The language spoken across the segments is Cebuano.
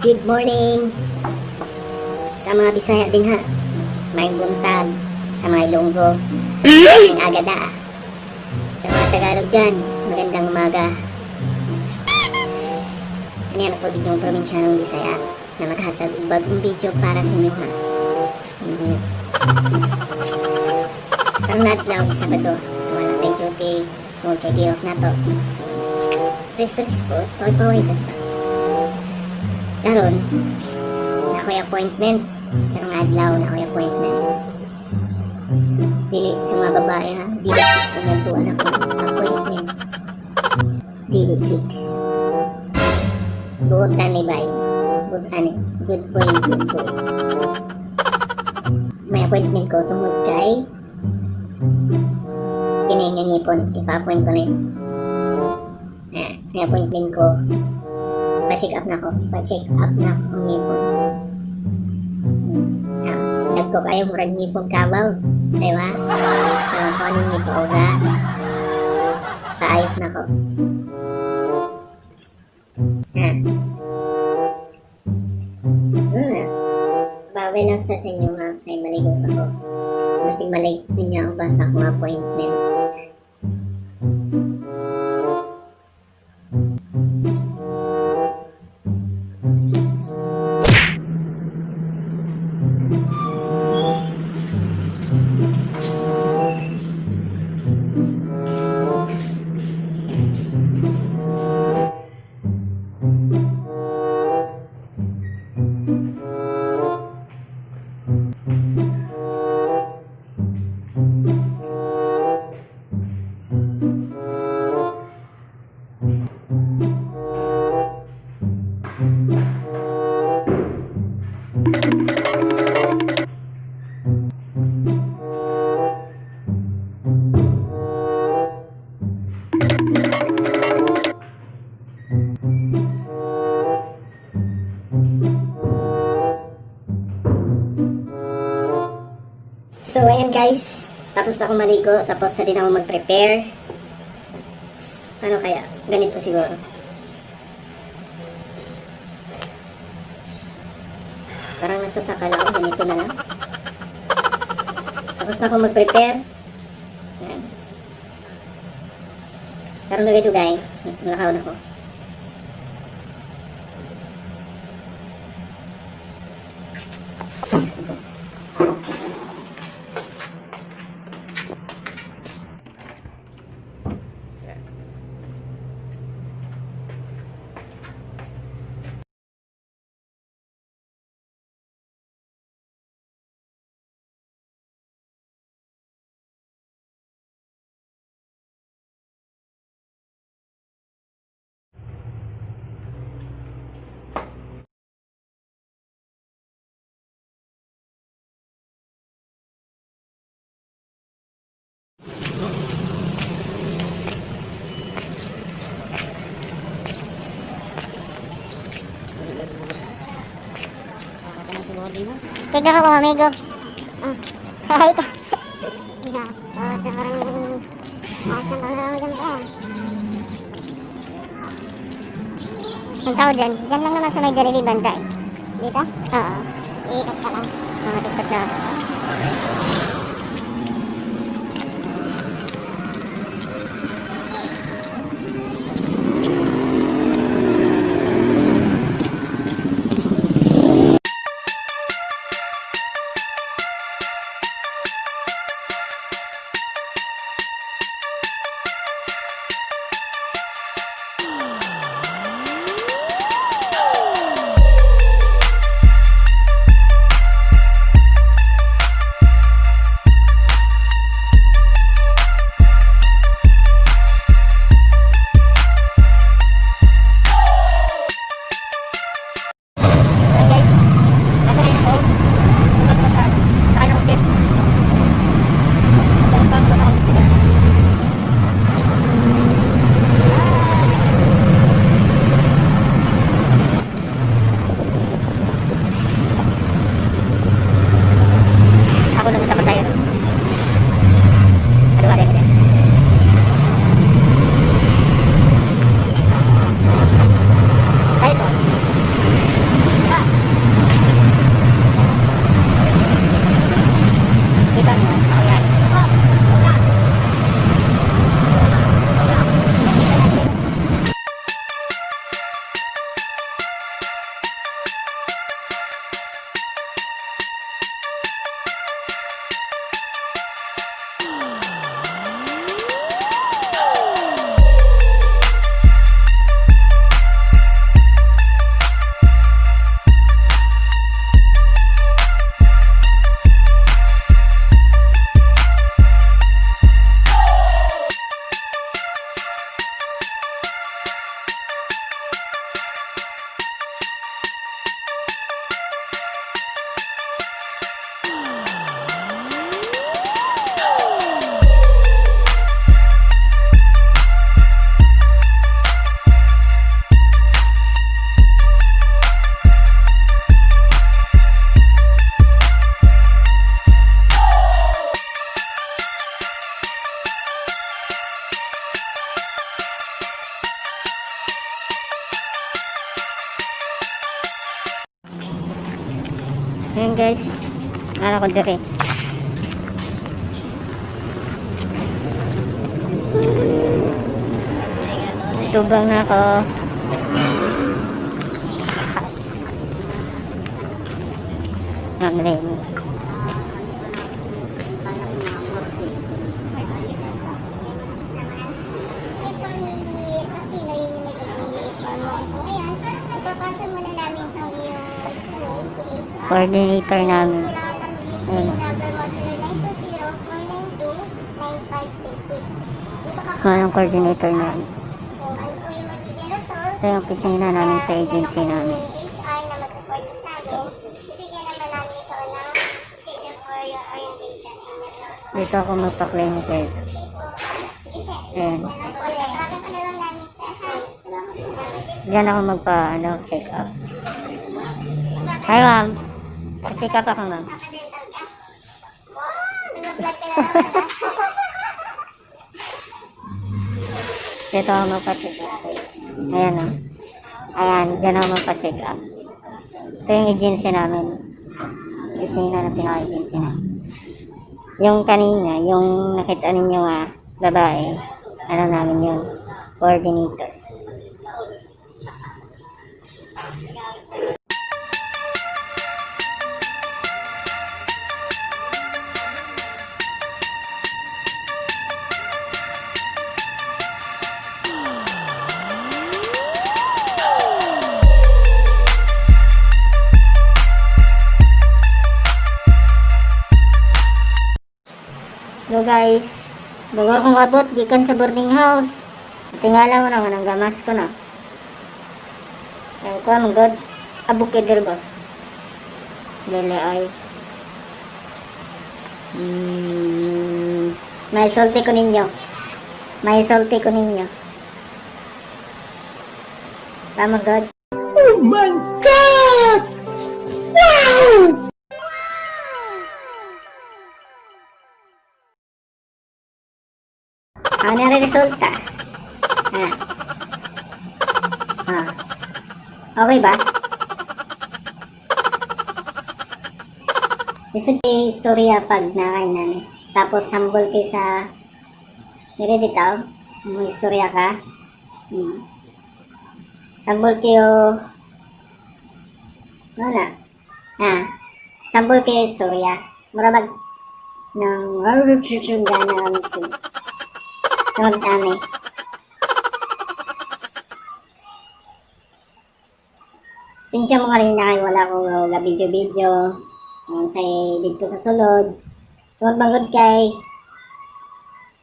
Good morning sa mga Bisaya din ha. Maayong buntag sa mga Ilonggo. Maayong aga da. Sa mga Tagalog dyan, magandang umaga. Ano yan ako din yung probinsyanong Bisaya na maghatag og bagong video para sa inyo ha. Karong adlaw, Sabado, so wala tay duty tungod kay day off na to. So, rest rest po, paway sa pa. Karon, naa ko'y appointment. Karong adlaw naa ko'y appointment. Dili sa mga babae ha, dili chicks ang nagtuan ako. Appointment. Dili chicks. Buotan ni bay. Buotan ni. Good boy, good boy. May appointment ko tungod kay kini nga ngipon, ipa-appoint ko na yun. Ah, may appointment ko. Pa-check up na ako. Pa-check up na ako ang ngipon. Ah, dagko kayo murag ngipon kabaw. Di ba? So, kung anong ngipon ka, paayos na ko. Ah. Bawal lang sa inyo nga kay maligo sa ko. Masig maligo niya ako ba sa akong appointment. So, ayan guys. Tapos na akong maligo. Tapos na din ako mag-prepare. Ano kaya? Ganito siguro. Parang nasasakal ako. Ganito na lang. Tapos na ako mag-prepare. Ayan. Karon dugay-dugay. Mulakaw na ko. Pwede ka mga amigo. Ah, hi ka. Yeah, ah, parang ah, ang tao dyan, dyan lang naman sa may Jollibee banda eh. Dito? Oo. Iikot ka lang. Mga tukot na. Ayan guys. Ano ko dire. Tubang na ako. Ma'am Remy. Coordinator namin. Ayun. Ano ang coordinator namin? Ito yung opisina namin sa agency namin. HR na mag-report sa amin, bibigyan naman namin ikaw ng schedule for your orientation and your Dito ako magpa-claim, guys. Ayan. Tawagan ka na lang namin, sir, ha? Diyan ako magpa, ano, check up. Hi, ma'am. Check up ako, ma'am. Nakadental ka? Wow! Nag-vlog ka na naman, ha? Dito ako magpa-check up, guys. Ayan, oh. Ayan, dyan ako magpa-check up. Ito yung agency namin. Opisina na pinaka-agency namin. Yung kanina, yung nakita ninyo nga, babae, ano namin yun, coordinator. Hello guys, bago akong abot, gikan sa boarding house. Tingala mo na nga nang gamas ko na. Ay ko ang god, abok kay boss. Dili ay. May sulti ko ninyo. May sulti ko ninyo. Tama god. Oh my God! Wow! Ano ang resulta? Ah. Ah. Okay ba? Gusto kay istorya pag nakain na ni. Tapos humble kay sa dire bitaw. Mo istorya ka. Sambol kayo. Ano na? Ah. Sambol kayo istorya. Mura bag ng gana kami Tungod kami. Sinsya mo kanina kay wala ko ga video-video. Ang say dito sa sulod. Tungod bangod kay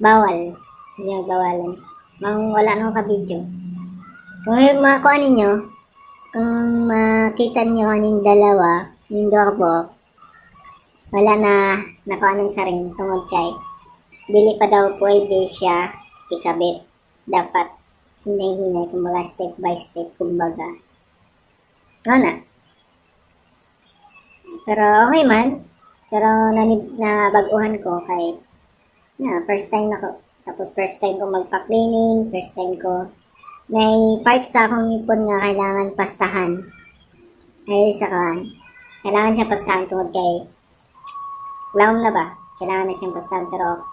bawal. Hindi ako bawalan. Mang wala na ako ka video. Kung makuha ninyo, kung makita niyo aning dalawa, yung duha ka buok, wala na nakuha ng sarin tungod kay dili pa daw pwede siya ikabit. Dapat hinay-hinay, kumbaga step by step, kumbaga. Ano na? Pero okay man. Pero nabaguhan ko kay na, first time ako. Tapos first time ko magpa-cleaning, first time ko may part sa akong ipon nga kailangan pastahan. Ay, sa kuan. Kailangan siya pastahan tungod kay lawom na ba? Kailangan na siyang pastahan pero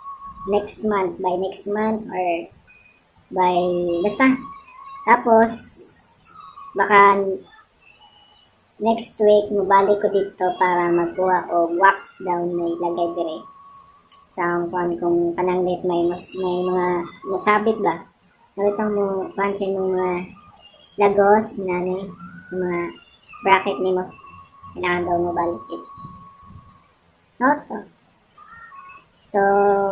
next month, by next month or by basta. Tapos baka next week mobalik ko dito para magkuha og wax down na ilagay dire sa akong kuan kung pananglit may mas may mga masabit ba. Nalitang mo kuan sa imong mga lagos na ni mga bracket nimo. Kailangan daw mo balik it. No, to. So,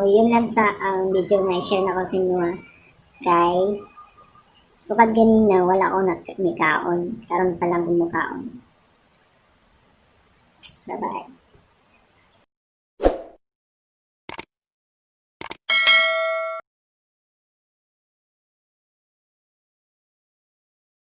yun lang sa ang video nga i-share na ko sa inyo ah. Kay sukad ganina wala ko nagmikaon. Karon pa lang kumukaon. Bye-bye.